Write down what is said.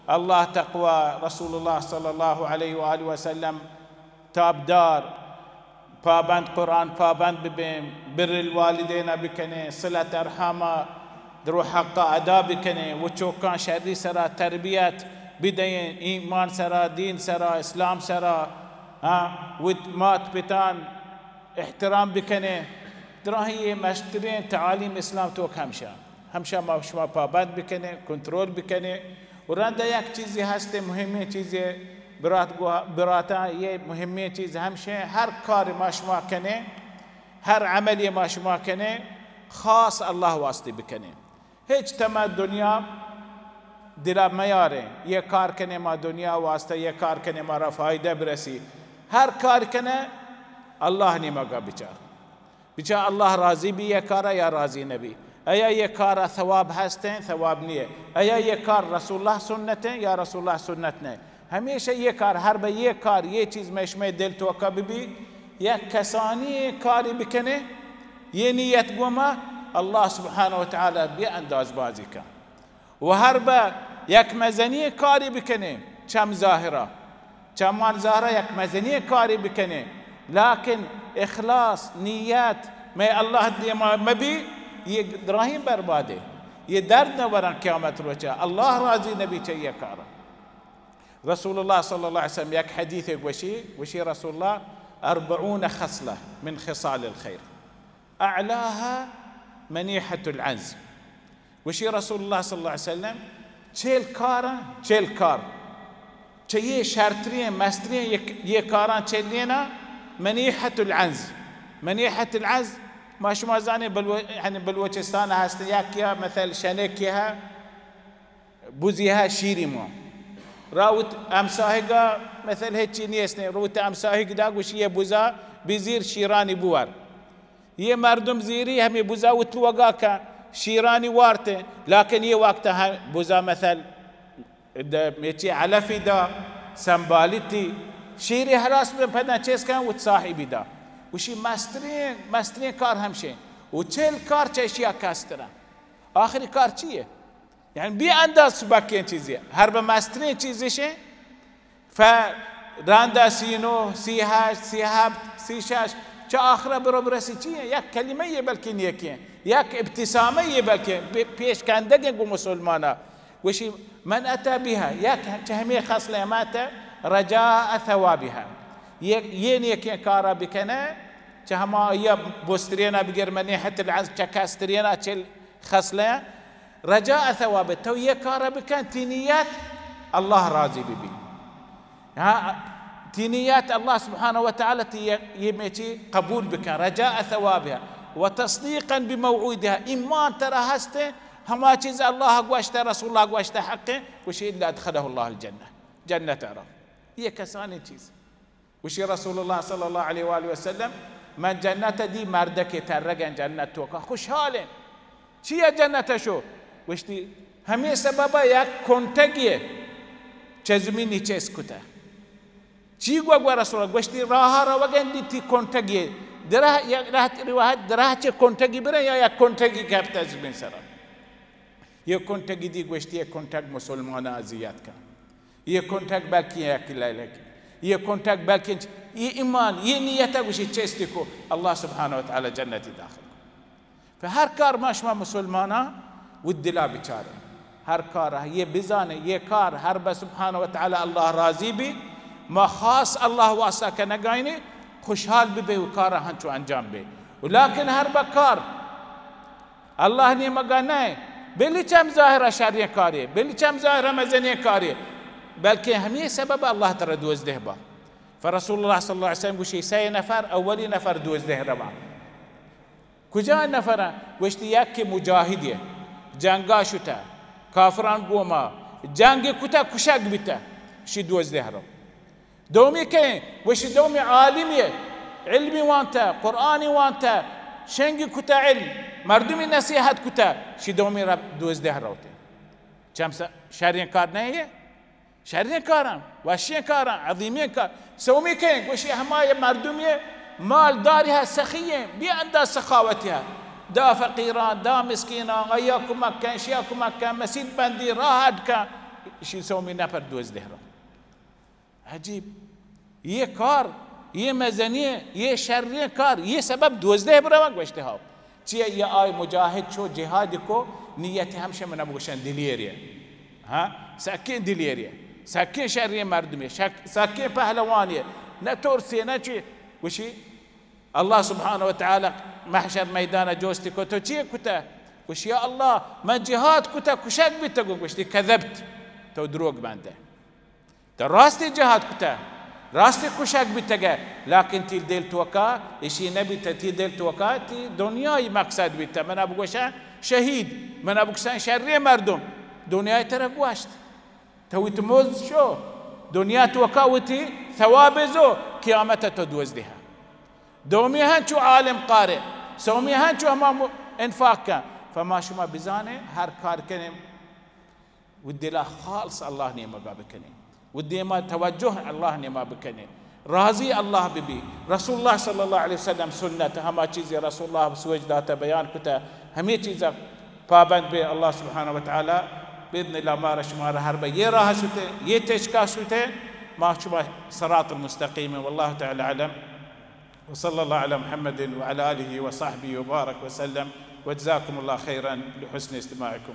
اللہ تقوی، رسول اللہ صلی اللہ علیہ و آلہ وسلم تابدار، پابند، قرآن پابند ببیں، بر الوالدین بکنیں، صلت ارحام درو حق ادا بکنیں، و چوکاں شری سرا تربیت بدئیں، ایمان سرا، دین سرا، اسلام سرا، ہاں، وت مات پتان احترام بکنیں۔ دراہیں یہ مستریں تعالیم اسلام توک ہمشہ، ہمشہ ما شما پابند بکنیں، کنترول بکنیں۔ و رندا یک چیزے ہستے، مہمیں چیزے، برات گو-، براتاں، یہ مہمیں چیز ہمشہ، ہر کار ما شما کنیں، ہر عملی ما شما کنیں، خاص اللہ واسطے بکنیں۔ ہچ تمہ دنیا دلا میاریں، یہ کار کنیں ما دنیا واسطہ، یہ کار کنیں مارا فائدہ برسی۔ ہر کار کنیں اللہ نیمگا بچار۔ بچار اللہ راضی بی یہ کارا یا راضی نبی۔ ایا یہ کارا ثواب ہستیں، ثواب نیے۔ ایا یہ کار رسول اللہ سنتیں یا رسول اللہ سنت نہ۔ ہمیشہ یہ کار، ہر بہ یہ کار، یہ چیز میں شمئے دل توکا ببی، یک کسانی کاری بکنے، یہ نیت گوما اللہ سبحانہ و تعالی بے انداز بازی کن۔ و ہر بہ یک مزنی کاری بکنے، چم ظاہرہ، چمان ظاہرہ یک مزنی کاری بکنے، لیکن اخلاص، نیت میں اللہ دیما مبی، یہ دراہیں بربادے، یہ درد نہ ورن قیامت روچا، اللہ راضی نبی چہ یہ کارا۔ رسول اللہ صلی اللہ علیہ وسلم یک حدیث گوشی، گوشی رسول اللہ: اربعون خصلة من خصال الخير، اعلاها منيحة العنز۔ گوشی رسول اللہ صلی اللہ علیہ وسلم، چل کاراں، چل کار، چہ یہ شرتریں، مستریں یہ، یہ کاراں چلینا، منيحة العنز۔ منيحة العنز، ما شما زانے بلو-، یعنی بلوچستان ہست، یا کیا مثل شنکے ہے، بزی ءَ شیری مان۔ را وت ہمساہگ ءَ مثل ہچی نیست، روت ہمساہگ دا گوشی یہ بزا بزیر شیرانی بور۔ یہ مردم زیری ہمیں بزا وت لوگا کن شیرانی وارت، لیکن یہ وقت ہم بزا مثل د-، میچی علفی دا سنبالیتی شیری ہلاس بہ پدا چیز کن وت صاحبی دا۔ گوشی مسترین، مسترین کار ہمشے۔ و چل کار چہ اشیا کسترا۔ آخری کار چیے؟ یعنی بی انداز سبکیں چیزے۔ ہر بہ مستریں چیزشیں، ف-، راندا سی نو، سی ہشت، سی ہفت، سی شش، چہ آخرا برو برسی چی ہیں؟ یک کلمہ یہ بلکہ نیکیں، یک ابتسامہ یہ بلکہ پی-، پیش کندگیں گو مسلمانا۔ گوشی: من اتى بها، یک چہ ہمیں خصلہ مات رجاء ثوابها۔ یہ، یہ نیکیں کارا بکنے، چہ ہما یہ بسترینا بگر منیحت العز چہ کسترینا چل خصلہ رجاء ثواب، تو یہ کار بکن، تی نیت اللہ راضی ببی۔ ہاں، تی نیت اللہ سبحانہ و تعالی تی یہ، یہ میچی قبول بکن، رجاء ثوابها و تصدیقا بموعودها، ایمان ترا ہستے، ہما چیز اللہ گوشتہ، رسول اللہ گوشتہ حقیں، گوشی الا ادخله الله الجنة، جنت را۔ یہ کسانی چیز۔ گوشی رسول اللہ صلی اللہ علیہ وآلہ وسلم، من جنت دی مردکے ترگن جنت توکا خوشحالیں۔ چیا جنت شو؟ گوشتی، ہمیں سبب یک کنٹگی چہ زمینی چیز کتا۔ چی گو گو رسول اللہ؟ گوشتی، راہ روگن دی تی کنٹگی، درہ، یک راہ روایت، درہ چہ کنٹگی برن یا یک کنٹگی کپتا زمین سرا۔ یہ کنٹگی دی گوشتی، یہ کنٹگ مسلمان اذیت کن۔ یہ کنٹگ بلکیں یک لیلک، یہ کنٹگ بلکیں چ-، یہ ایمان، یہ نیت گوشی چیستی کو اللہ سبحانہ و تعالی جنتی داخل کو۔ پہ ہر کار ما شما مسلماناں و دلا بچاریں۔ ہر کار یہ بزانیں، یہ کار ہر بہ سبحانہ و تعالی اللہ راضی بی، ما خاص اللہ واسطہ کنگائنی، خوشحال ببے و کارا ہنچو انجام بے۔ و لیکن ہر بہ کار اللہ نیمگا نہ، بلی چم ظاہرہ شریں کارے، بلی چم ظاہرہ مزنیں کارے، بلکہ ہمیں سبب اللہ ترا دوزدہ با۔ فرسول اللہ صلی اللہ علیہ وسلم گوشی، سہ نفر، اولی نفر دوزدہ روا۔ کجا نفر؟ گوشتی، یک کہ مجاہدے، جنگا شتہ، کافران گوما جنگ کتہ، کشگ بیتہ، شی دوزدہ رو۔ دومی کئے؟ گوشی، دومی عالمی، علمی وانتہ، قرآنی وانتہ، شنگی کتہ علم، مردمی نصیحت کتہ، شی دومی رب دوزدہ روتے۔ چم س-، شریں کار نہ یہ؟ شریں کاراں، وشیں کاراں، عظیمیں کار۔ سومی کئے؟ گوشی، ہما یہ مردمی مال داری ہے، سخی ہیں، بی انداز سخاوتی ہے۔ دا فقیران، دا مسکینان، ایا کمک کن، شیا کمک کن، مسیت بندی، راہ اڈ کن۔ اشی سومی نفر دوزدہ رو۔ عجیب۔ یہ کار، یہ مزنی، یہ شریں کار، یہ سبب دوزدہ بروا گوشتے ہاو۔ چیئے؟ یہ آئی مجاہد چو جہاد کو، نیت ہمشہ منا بگوشن دلیری۔ ہاں؟ سکیں دلیری۔ سکیں شریں مردمی۔ شک-، سکیں پہلوانی۔ نہ ترسی، نہ چی۔ گوشی، اللہ سبحانہ و تعالی محشر میدان جوستی کو، تو چی کتا؟ گوشی، یا اللہ، من جہاد کتا، کشگ بیتگو۔ گوشتی، کذبت، تو دروگ بندے۔ تو راستی جہاد کتہ، راستی کشگ بیتگہ، لیکن تی دل توکا اشی نبیتہ، تی دل توکا تی دنیای مقصد بیتہ۔ منا بگوشن شہید، منا بگوشن شریں مردم، دنیای ترا گوشت۔ تو وتی مزد شو، دنیا توکا وتی ثواب زو، قیامت تو دوزدہ۔ دومی ہنچو عالم قارئ، سومی ہنچو ہما م-، انفاق کن۔ فما شما بزانے ہر کار کنیں و دلا خالص اللہ نیمگا بکنیں، و دیما توجہ اللہ نیما بکنیں، راضی اللہ ببی۔ رسول اللہ صلی اللہ علیہ وسلم سنت، ہما چیزی رسول اللہ سوج داتہ، بیان کتہ، ہمے چیزا پابند بے۔ اللہ سبحانہ و تعالی باذن اللہ مارا شمارا ہر بہ یہ راہ شتے، یہ تشکا شتے، ما شما صراط المستقیم۔ واللہ تعالی اعلم۔ وصلى الله على محمد وعلى آله وصحبه وبارك وسلم، وجزاكم الله خيرا لحسن استماعكم.